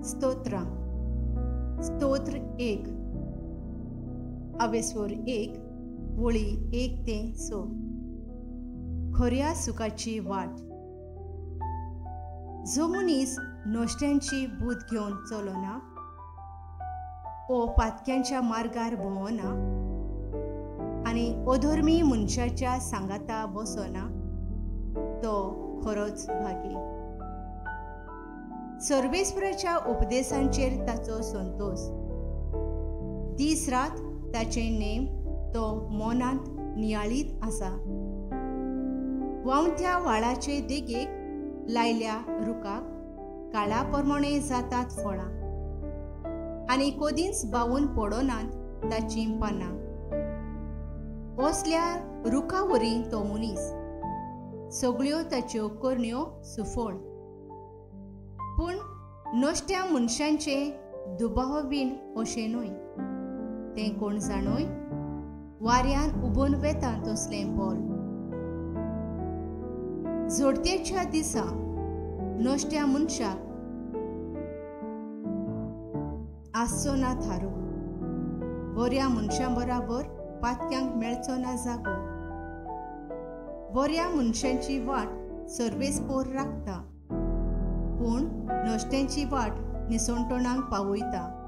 स्तोत्रां. स्तोत्र 1, अवेस्वर 1, वळी 1 ते 6. खऱ्या सुखाची वाट. जो मनीस नश्ट्यांची बूद घेवन चलना ओ पातक्यांच्या मार्गार भोंवना आनी अधर्मी मनशाच्या सांगाता बसना तो खरोच भागी. सर्वेस्पराच्या उपदेशांचेर ताचो संतोष, दीस रात ताचे नेम तो मनांत नियाळीत आसा. व्हांवत्या व्हाळाचे देगेक लायल्या रुखाक काळा प्रमाणे जातात फळां आनी कदींच बावून पडनात ताचीं पानां. असल्या रुखा वरी तो मनीस, सगळ्यो ताच्यो करण्यो सुफळ. पूण नश्ट्या मनशांचे दुबावीण अशें न्हय, तें कोण जाणूय वाऱ्यान उबून वेता तसलें बोल. जोडतेच्या दिसा नश्ट्या मनशाक आसचो ना थारो, बऱ्या मनशां बराबर पातक्यांक मेळचो ना जागो. बऱ्या मनशांची वाट सर्वेस्पोर राखता, पूण नश्ट्यांची वाट निसणटणांक पावयता.